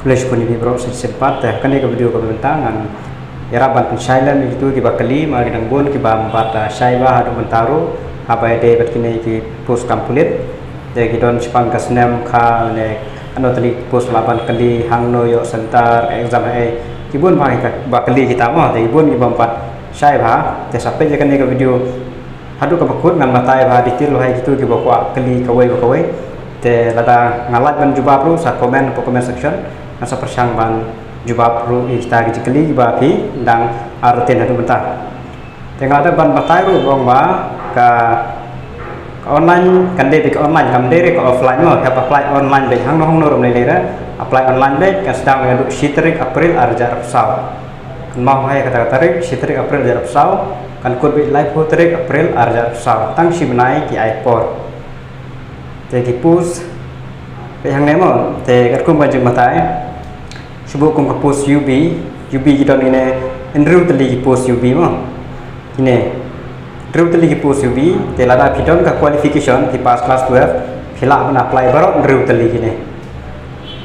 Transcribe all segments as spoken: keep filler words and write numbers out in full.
Khublei shibun ïa phi baroh shisien pat. Te kane ka video kaba mynta ngan ïarap ban pynshai lem ïa kito kiba kylli, namar ki dang bun kiba ym pat, ah, shai bha haduh mynta ruh haba ïadei bad kine ki post kam pulit. Te ki don shaphang ka snem kha ne ano tylli ki post, lah ban kylli hangno ïoh centre exam, eh, ki bun bha kiba kylli kita mo, te ki bun kiba ym pat shai bha. Te sa peit ïa kane ka video haduh kaba kut, ngan batai bha detail bha ïa kito kiba kwah kylli kawei pa kawei. Te lada nga lait ban jubab ruh, sa comment hapoh comment section, ngan sa pyrshang ban jubab ruh ïa kita ki jingkylli kiba phi dang artatien haduh mynta. Te nga la dep ban batai ruh ba ong ba ka, ka online kan dei beit ka online, kam dei re ka offline mo. Phi hap apply online beit hangno hangno ruh ym lei lei re, apply online beit. Kan sdang naduh shi tarik April ar hajar arphew saw. Kynmaw bha ïa kata ka tarik, shi tarik April ar hajar arphew saw. Kan kut beit laiphew tarik April ar hajar arphew saw. Tang shi bnai ki ai por. Te ki post, peit hangne mo, te katkum ka jingbatai, shu buh kum ka post U B, U B ki don kine hynriew tylli ki post U B mo. Kine hynriew tylli ki post U B. Te lada phi don ka qualification, phi pass class twelve, phi lah ban apply baroh hynriew tylli kine.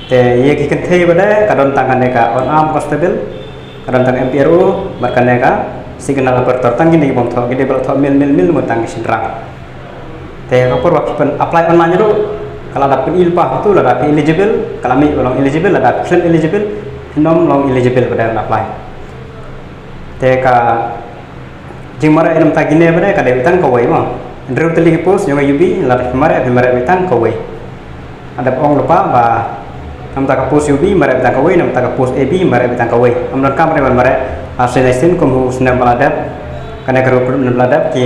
Te ïa ki kynthei pat de ka don tang kane ka unarmed constable, ka don tang M P R O, bad kane ka signal operator. Tang kine ki bym thoh, ki dei ba la thoh male male male, mo, tang ki shynrang. Te ka por ba phi pyn apply online ruh, ka la dep pyni lypa hato lada phi eligible, ka la mih ba long eligible. Lada phi khlem eligible, phin ym long eligible pat de ban apply. Te ka jingmareh na bynta kine pat de ka dei beit tang kawei mo. Hynriew tylli ki post jong ka U B, lada phi mareh, phi mareh beit tang kawei. Nga dep ong lypa ba na bynta ka post U B mareh beit tang kawei, na bynta ka post A B mareh beit tang kawei. Ym donkam re ban mareh arsien laisien kum u snem ba la dep. Kane ka recruitment ba la dep ki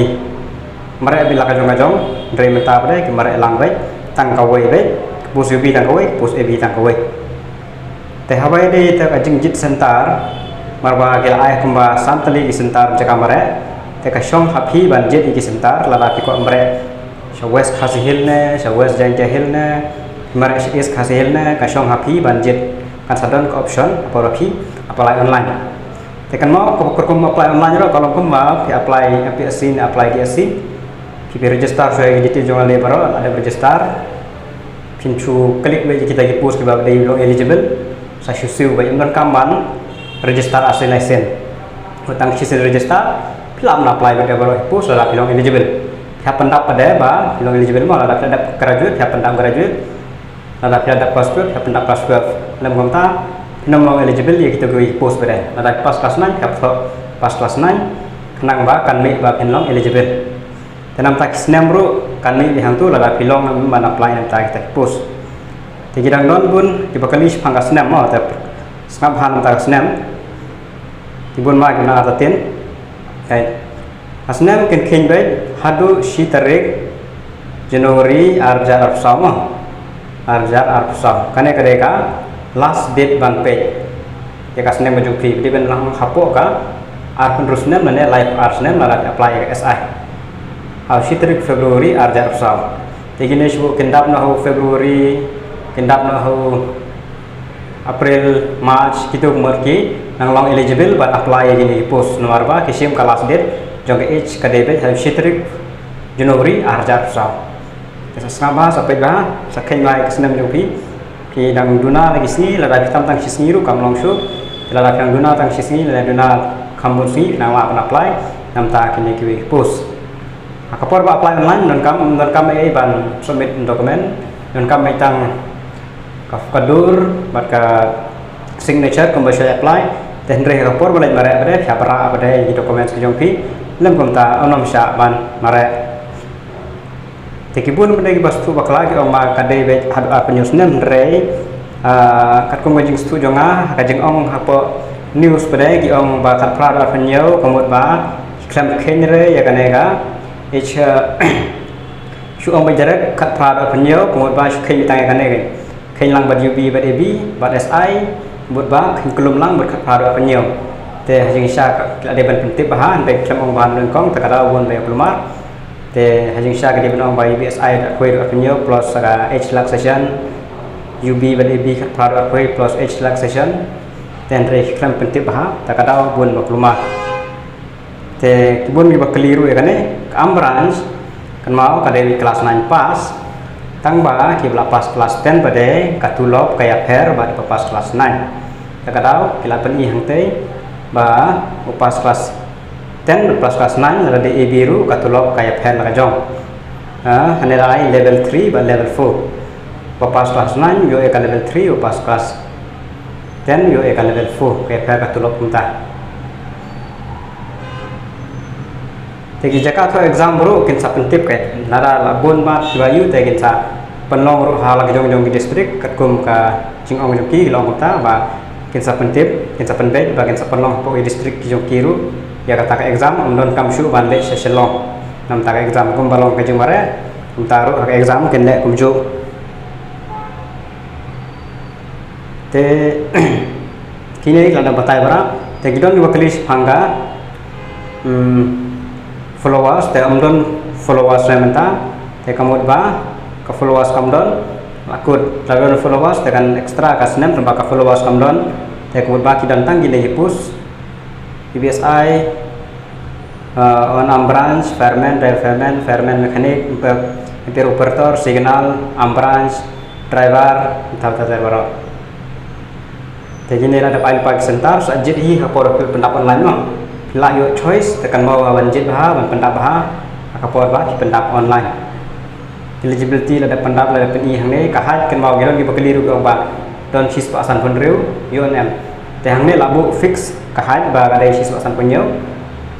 mareh beit la ka jong ka jong, hynrei mynta pat de ki mareh lang beit tang kawei beit. Ka post U B tang kawei, ka post A B tang kawei. Te haba ïadei te ka jingjied centre, namar ba ki la ai kumba san tylli ki centre jaka mareh. Te ka shong ha phi ban jied ïa ki centre, lada phi kwah mareh sha West Khasi Hills ne, sha West Jaintia Hills ne, mareh sha East Khasi Hills ne, ka shong ha phi ban jied. Kan sa don ka option ha por ba phi apply online. Te kynmaw, ka, ka rukom apply online ruh ka long kumba phi apply M P S C ne apply D S C. Phi, phi register shuwa ïa ki detail jong lade baroh, lada phi register, phin shu click beit ïa kita ki post kiba dei long eligible. Sa shu siew beit, ym donkam ban register arsien laisien. Tang shisien register, phi lah ban apply beit ïa baroh ki post lada phi long eligible. Phi hap pyndap pat de ba phi long eligible mo, lada phi la dep graduate, phi hap pyndap graduate. Lada phi la dep class twelve, phi hap pyndap class twelve. Lym kumta, phin ym long eligible ïa kito ki post pat de. Lada phi pass class nine, phi hap thoh pass class nine, khnang ba kan mih ba phin long eligible. Te na bynta ki snem ruh kan mih beit hangto lada phi long ban apply na bynta kita ki post. Te ki dang don bun kiba kylli shaphang ka snem mo, te sngap bha na bynta ka snem. Ki bun ma ki nang artatien. Ka snem kan kheiñ beit haduh shi tarik January ar hajar arphew saw mo. Ar hajar arphew saw. Kane ka dei ka last date ban peit ïa ka snem ka jong phi. Phi dei ban nang hapoh ka arphew hynriew snem lane laiphew ar snem lada phi apply ïa ka S I. Ha u shi tarik February ar hajar arphew saw. Te kine shu kin dap na ha u February, kin dap na ha u April, March, kito ki mut ki nang long eligible ban apply ïa kine ki post, namar ba ki shim ka last date jong ka age ka dei beit ha u shi tarik January ar hajar arphew saw. Te sa sngap bha, sa peit bha, sa kheiñ bha ïa ka snem jong phi. Phi dang duna la ki sngi, lada phi tam tang shi sngi ruh kam long shuh. Lada phi dang duna tang shi sngi, lada duna kham bun sngi, phi nang lah ban apply na bynta kine kiwei ki post. Ha ka por ba apply online, donkam, donkam ei ei ban submit document, donkam beit tang ka, ka dur bad ka signature kumba shu apply. Te hynrei ha ka por ba leit mareh pat de, phi hap rah pat de ïa ki documents ki jong phi. Lym kumta, ym shah ban mareh. Te ki bun pat de kiba sngewthuh bakla ki ong ba ka dei beit haduh arphew hynñiew snem, hynrei, ah, katkum ka jingsngewthuh jong nga, ka jingong hapoh news pat de ki ong ba khatphra haduh arphew hynñiew, ka mut ba khlem kheiñ re ïa kane ka age, ah, shu ong beit direct khatphra haduh arphew hynñiew, ka mut ba shu kheiñ beit tang ïa kane ka kheiñ lang bad U B bad A B bad S I, mut ba kheiñ kyllum lang bad khatphra haduh arphew hynñiew. Te ha jingshisha ka, ki la dei ban pyntip bha, hynrei khlem ong bha nyngkong, te ka daw bun ba ïa kulmar. Te ha jingshisha ka dei ban ong ba U B S I haduh arphew wei haduh arphew hynñiew plus ka age relaxation, U B bad A B khatphra haduh arphew wei plus age relaxation. Te hynrei khlem pyntip bha, te ka daw bun ba kulmar. Te ki bun kiba kylli ruh ïa kane, ka armed branch, kynmaw ka dei class nine pass. Tang ba ki ba la pass class ten pat de ka tulop ka ïapher bad ba pass class nine. Te ka daw ki la pyni hangtei ba u pass class ten bad pass class nine lada dei A B ruh ka tulop ka ïapher la ka jong. Ah, hangne la ai level three bad level four. Ba pass class nine ïoh ïa ka level three, ba pass class ten ïoh ïa ka level four, ka ïapher ka tulop kumta. Te ki jaka thoh exam ruh kin sa pyntip, ka lada la bun bad kiba ïoh te kin sa pynlong ruh ha la ki jong jong ki district, katkum ka jingong jong ki, ki long kumta ba kin sa pyntip, kin sa pynbeit ba kin sa pynlong hapoh ki district ki jong ki ruh ïa kata ka exam. Ym donkam shuh ban leit sha Shillong namar ka exam, kumba long ka jingmareh kumta ruh ha ka exam kin leh kumjuh. Te kine ki la dang batai ba rah, te ki don kiba kylli shaphang ka, hmm, followers, te ym don followers re mynta. Te ka mut ba ka followers kam don. La kut, la don followers te kan extra ka snem, tang ba ka followers kam don. Te ka mut ba ki don tang kine ki post, P B S I, uh, on arm branch, fireman, driver fireman, fireman mechanic, repair operator, signal, arm branch, driver, thaw thaw baroh. Te kine la dep ai lypa ki center, sa jied hi ha por phi pyndap online mo. Phi la ïoh choice, te kan mo ban jied bha, ban pyndap bha ha ka por ba phi pyndap online. Eligibility la dep pyndap, la dep pyni hangne, ka height kan mo, ki don kiba kylli ruh ba don shispah sanphew hynriew, ïoh ne em. Te hangne la buh fix ka height ba ka dei shispah sanphew hynñiew.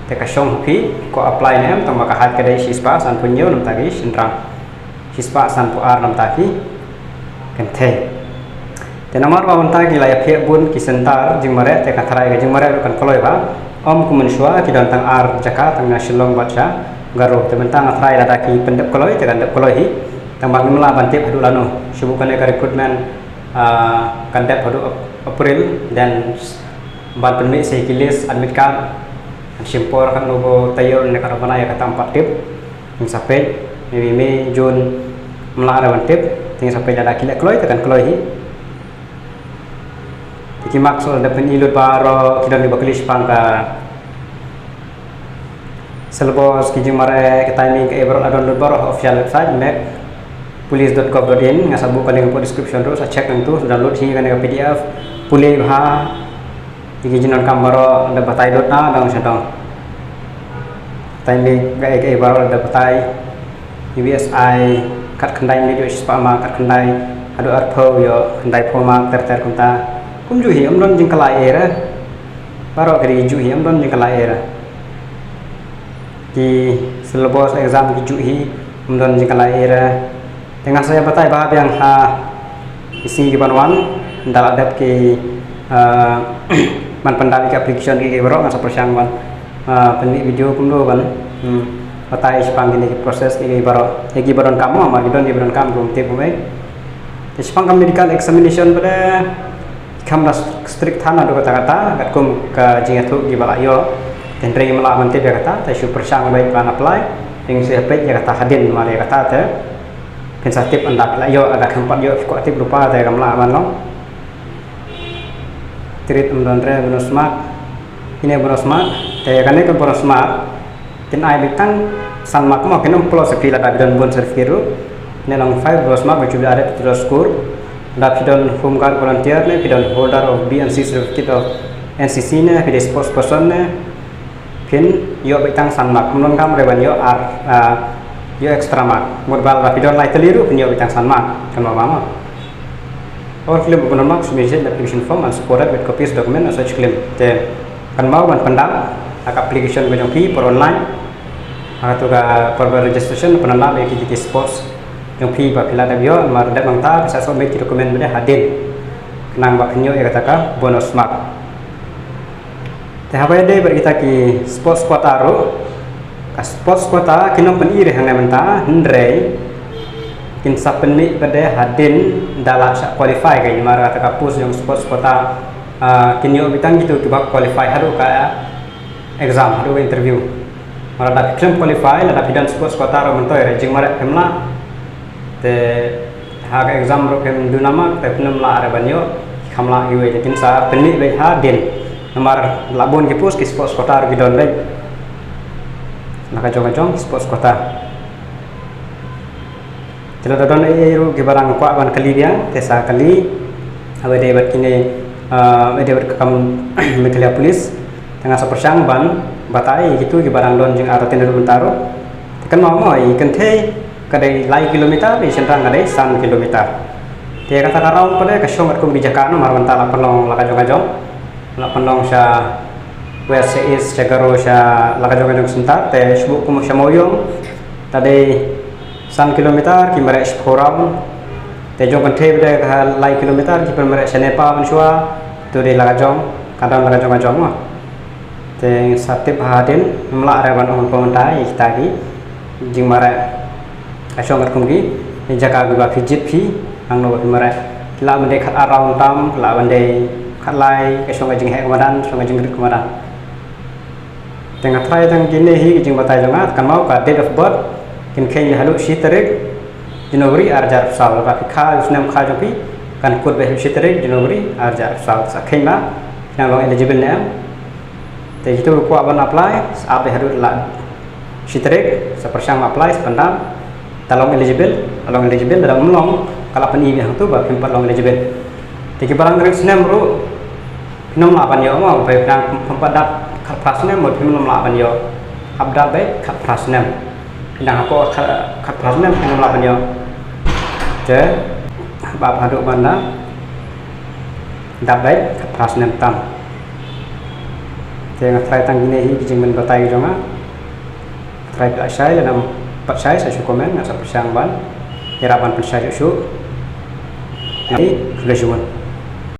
Te ka shong ha phi ko apply ne em, tang ba ka height ka dei shispah sanphew hynñiew namar ki shynrang, shispah sanphew ar namar ki kynthei. Te namar ba mynta ki la ïaphiah bun ki center jingmareh, te ka tharai ka jingmareh ruh kan kloi bha. Ym kum mynshuwa ki don tang ar jaka, tang na Shillong bad sha Garo. Te mynta nga tharai lada ki pyndep kloi te kan dep kloi hi. Tang ba ngim lah ban tip haduh lano. Shu buh kane ka recruitment, ah, kan dep haduh Ap-, April, then ban pynmih sa ki list, admit card, kan shim por, kan logo taïew ne ka, ïa kata ym pat tip. Ngin sa peit, maybe May, June, ym lah re ban tip. Te ngin sa peit lada ki leh kloi te kan kloi hi. Te ki marks la dep pyni lut baroh, ki don kiba kylli shaphang ka syllabus, ki jingmareh, ka timing, kaei baroh la don lut baroh ha official website map police dot gov dot in. Nga sa buh ka link hapoh description ruh, sa check nangtu, sa download hi kane ka P D F, pule bha. Ki jingdonkam baroh la dep batai lut na dang sha dang. Timing, kaei kaei baroh la dep batai. U B S I, kat khyndai minit ïoh shispah mark, kat khyndai haduh arphew ïoh khyndaiphew mark, ter ter kumta. Kumjuh hi, ym don jingkylla ei ei re. Baroh ka dei juh hi, ym don jingkylla ei ei re. Ki syllabus exam ki juh hi, ym don jingkylla ei ei re. Te ngan sa ïa batai bha biang ha ki sngi ki ban wan, ynda la dep ki, ah, ban pyndap ïa ki application ki, ki baroh, ngan sa pyrshang ban, ah, pynmih video kumno ban, hmm, batai shaphang kine ki process ki, ki baroh. Ïa ki ba donkam mo, namar ki don ki ba donkam kum tip kumne. Te shaphang ka medical examination pat de kham da strict than haduh katta katta, katkum ka jingïathuh kiba la ïoh. Te hynrei ngim lah ban tip ïa kata, te shu pyrshang beit ban apply. Te ngin sa peit ïa kata hadien, namar ïa kata te phin sa tip ynda phi la ïoh, lada khlem pat ïoh phi kwah tip lypa te kam lah ban long. Treat ym don re bonus mark. Kine bonus mark, te kane ka bonus mark kin ai beit tang san mark mo, kin ym plus ïa phi lada phi don bun certificate ruh. Ne long five bonus mark, which will be added to the score. Lada phi don Home Guard volunteer ne phi don holder of B N C certificate of N C C ne, phi dei sports person ne, phin ïoh beit tang san mark. Ym donkam re ban ïoh ar, ah, ïoh extra mark. Mut ba lada phi don lai tylli ruh phin ïoh beit tang san mark. Kan mut ba mo. All claim of bonus mark should be submitted in application form and supported with copies document as such claim. Te kan mut ban pyndap ha ka application ka jong phi por online. Ha kato ka por registration pyndap ïa ki, ki sports jong phi ba phi la dep ïoh, namar dep nangta phi sa submit ki document ba dei hadien. Khnang ba phin ïoh ïa kata ka bonus mark. Te haba ïadei bad kita ki sports quota ruh, ka sports quota kin ym pyni re hangne mynta, hynrei kin sa pyni pat de hadien da la shah qualify ka, namar kata ka post jong sports quota, ah, kin ïoh beit tang kito kiba qualify haduh ka, ah, exam, haduh ka interview. Lada phi khlem qualify, lada phi don sports quota ruh mynta re jingmareh phim lah. Te ha ka exam ruh phim duna mark, te phim lah re ban ïoh, kham lah iwei, te kin sa pyni beit hadien. Namar la bun ki post ki sports quota ruh ki don beit. La ka jong ka jong sports quota. Te lada don ei ei ruh kiba dang kwah ban kylli biang te sa kylli. Haba dei bad kine, ah, haba dei bad ka kam Meghalaya Police. Te nga sa pyrshang ban batai ïa kito kiba dang don jingartatien ruh mynta ruh. Te kynmaw mo, i kynthei ka dei lai kilometer, i shynrang ka dei san kilometer. Te kata ka round pat ka shong katkum ki jaka namar mynta la pynlong la ka jong ka jong. La pynlong sha west, sha east, sha Garo, sha la ka jong ka jong center, te shu buh kum sha Mawïong. Ta dei san kilometer, ki mareh shiphew round. Te jong kynthei pat ka lai kilometer, ki pynmareh sha Nepal mynshuwa. To dei la ka jong, ka don la ka jong ka jong mo. Te sa tip hadien, ym lah re ban ong pynbna ïa kita ki jingmareh. Ka shong katkum ki jaka kiba phi jied phi, hangno ba phi mareh. Ki lah ban dei khat ar round tam, ki lah ban dei khat lai, ka shong ka jingheh ka madan, shong ka jingrit ka madan. Te nga tharai tang kine hi ki jingbatai jong nga, kynmaw ka date of birth, kin kheiñ haduh shi tarik January ar hajar arphew saw, lada phi kha u snem kha jong phi, kan kut beit haduh shi tarik January ar hajar arphew saw, sa kheiñ ba phi nang long eligible ne em. Te kito kiba kwah ban apply, sa ap haduh la shi tarik, sa pyrshang ban apply, sa pyndap, ta long eligible, ta long eligible, lada ym long, ka la pyni biang hangto ba phim pat long eligible. Te kiba dang rit snem ruh, phin ym lah ban ïoh mo, ba phi dang phim pat dap khatphra snem, ba phin ym lah ban ïoh. Hap dap beit khatphra snem. Phi dang hapoh kha-, khatphra snem, phin ym lah ban ïoh. Te, hap haduh ban da dap beit khatphra snem tam. Te nga tharai tang kine hi ki jingpynbatai jong nga. Tharai phi la shai lane ym pat shai sa shu comment, nga sa pyrshang ban ïarap ban pynshai shuh shuh. Khublei shibun.